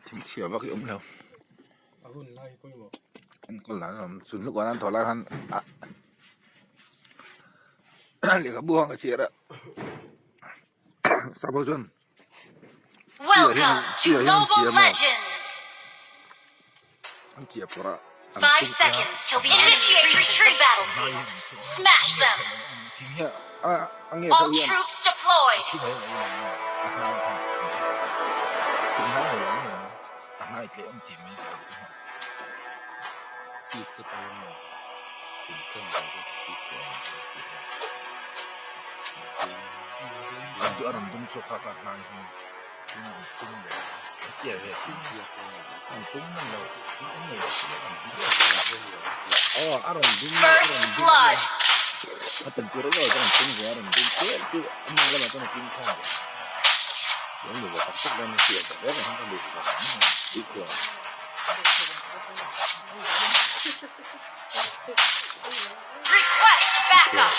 Thingchhia vak hi awm lo enkawl dan a awm chhun hluk an thawh lai khan ah lehkhabu ang ka chhiar a sap ho chuan Welcome to Mobile Legends! an chiah pawrh a an Five tum a seconds till the initiate retreat battlefield. Smash them! thing hi a a nge All ho hian troops deployed! thi mai mai mai a a hnai khan thing hnai nei lo mai a hnai tleh awm tih mai tur te khan a rawn dum chhuak kha kha a hnai kha a ni a rawn tum leh a chiah ve si a rawn tum hman lo aw a rawn dum a First rawn dum blood! a tum chu reng a rawn tum ve a rawn dum tlem chu a hma lamah chuan a kim khawm ve lo ni ve tak tak dawn a hriat ve reng a ni tih Request backup!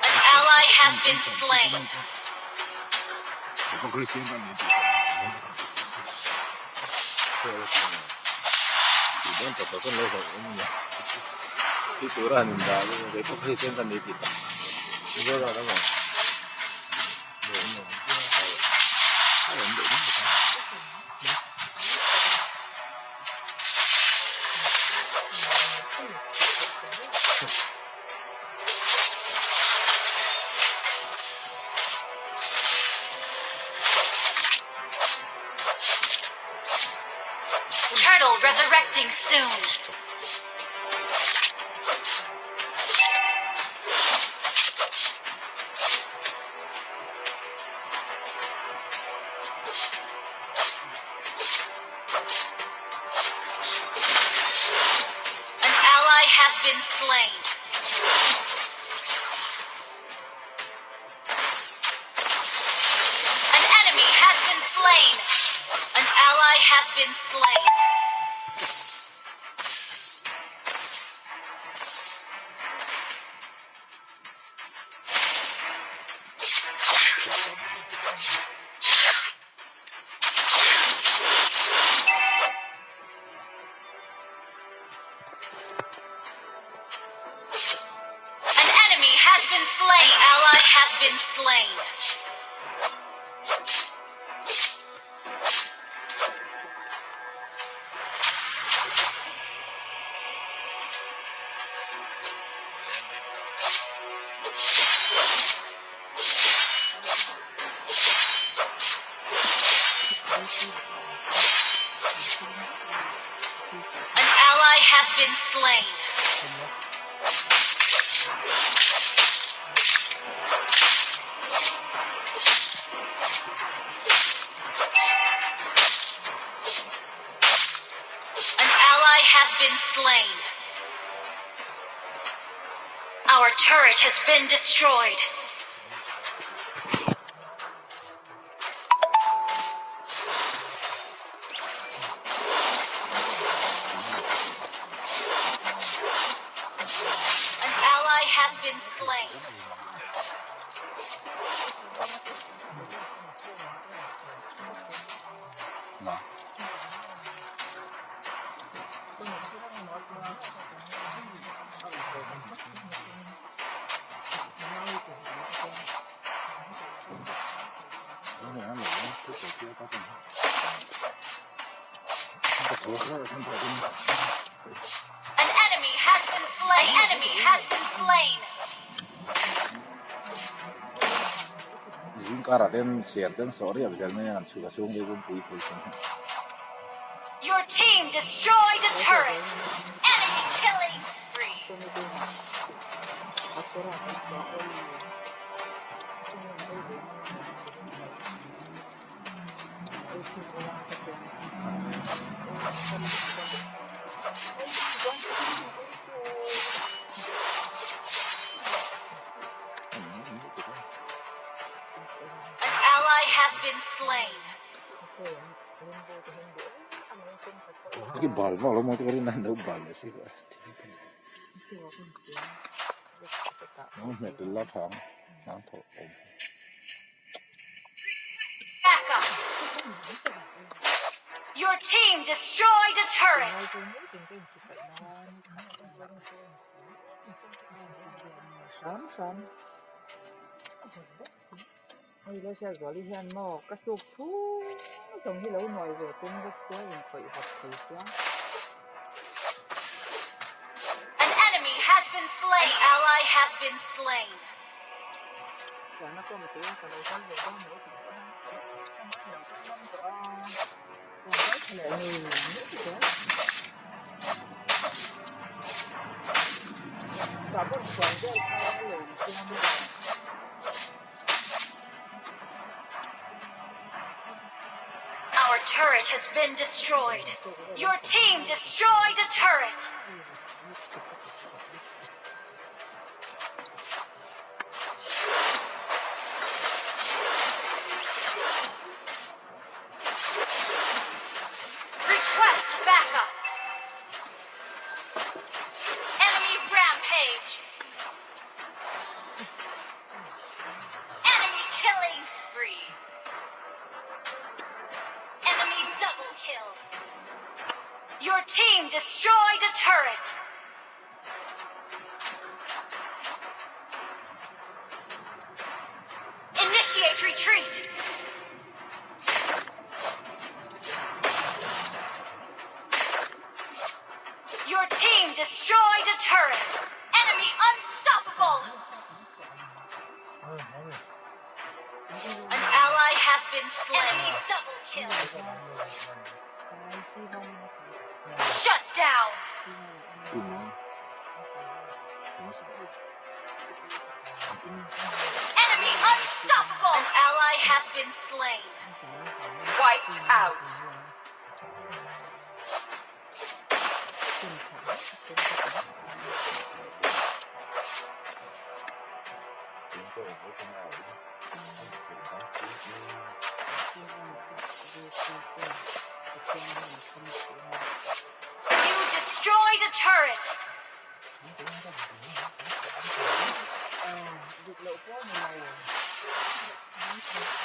An ally has been slain. Turtle resurrecting soon. An ally has been slain. An enemy has been slain. An ally has been slain. An enemy has been slain. An ally has been slain. An ally has been slain. An ally has been slain. Our turret has been destroyed. An ally has been slain. An enemy has been slain. An enemy has been slain. Zing karah ten ser ten sawh riap zel mai a an chhuk a chhung te pawh pui thei thin a. Your team destroyed a turret. Enemy killing spree. slain. Khi bal vak lo maw te ka rin a an lo bal leh si kha a hmet la tha ang hnang thawh awm. Backup. Your team destroyed a turret. Hei lo hriat zuali hian maw ka suk chhung zawng hi lo nuai ve tum bawk sia inkhawih vat thei sia. An enemy has been slain. An ally has been slain. Thiana pawh mutui a ka lo kal ve dawn lo tih pawn a ka hmai lo kal ngam tawh a rawn kal thla leh ngei ngei zel. Sahbawn khuan vel kha a lawm chiang a. Our turret has been destroyed. Your team destroyed a turret. Request backup. Enemy rampage. Enemy killing spree. Enemy double kill. Your team destroyed a turret. Initiate retreat. Your team destroyed a turret. Enemy unstoppable. An ally has been slain. Enemy double kill. Shut down. Enemy unstoppable. An ally has been slain. Wiped out. You destroyed a turret.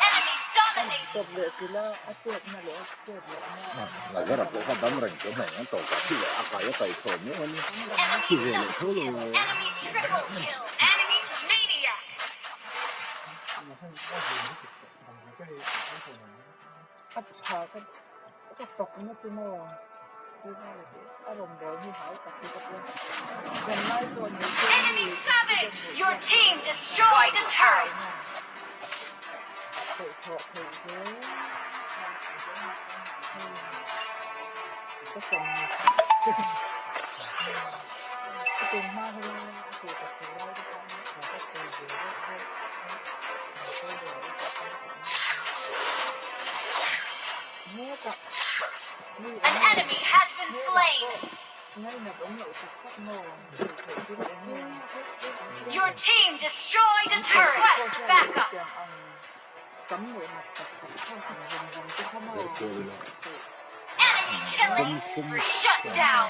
Enemy dominating. Lazara pawh kha dam reng chu hei an tawh kah khi leh a kai a kai thaw miau a ni. Khi Enemy ve leh double tho lo kill. Enemy triple kill. Enemy maniac. A tha ka ka fak na chu maw a rawn bawl hi hau tak hi ka tia zanlai chuan ni chu Enemy savage. Your team destroyed a turret. Theih thawh theih zel ka cham ka tum hma hi a tih tak thei lai te khan ka thei ve deuh deuh An enemy has been slain. Your team destroyed a turret. Request backup. Enemy killing spree. Shut down.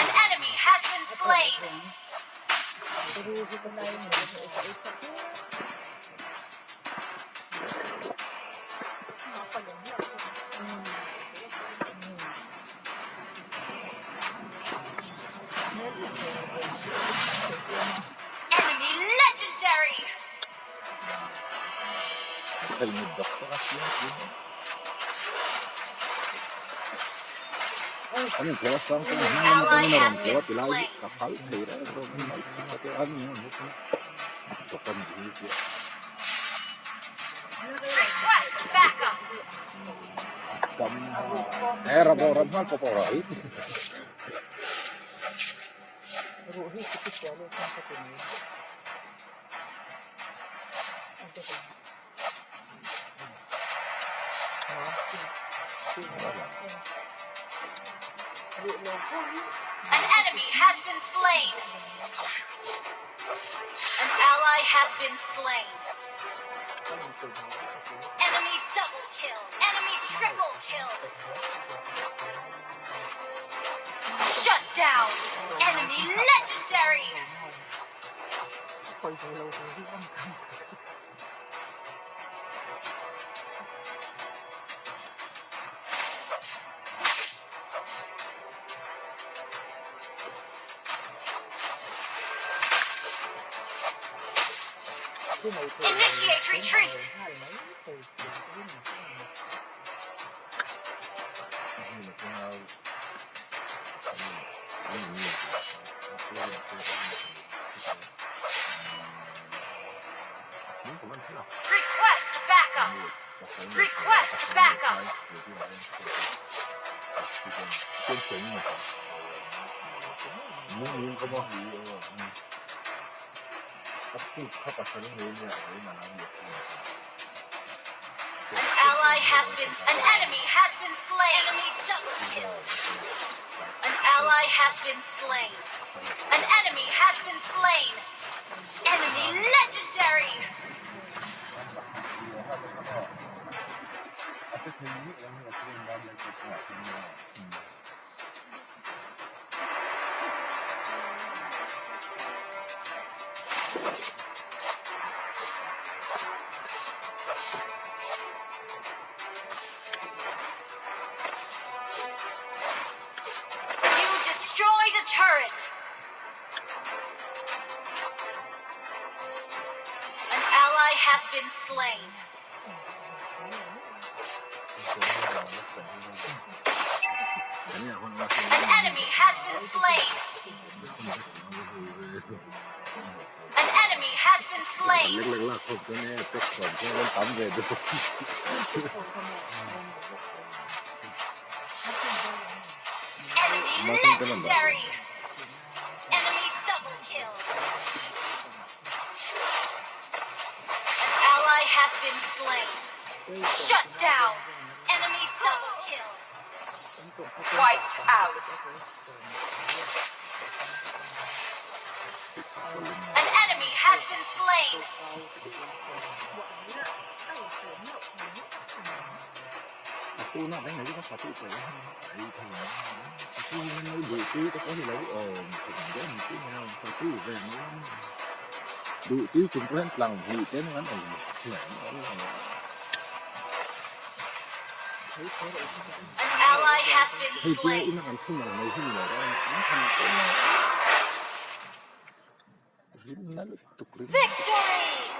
An enemy has been slain. Enemy legendary. Ally has been slain. Request backup. An enemy has been slain. An ally has been slain. Enemy double kill. Enemy triple kill. Shut down. Enemy legendary. Initiate retreat. Request backup. Request backup. An ally has been An enemy has been slain. Enemy double kill. An ally has been slain. An enemy has been slain. Enemy legendary. You destroyed a turret. An ally has been slain. An enemy has been slain. An enemy has been slain. Enemy legendary. Enemy double kill. An ally has been slain. Shut down. Enemy double kill. Wiped out. An enemy has been slain. An ally has been slain. Victory!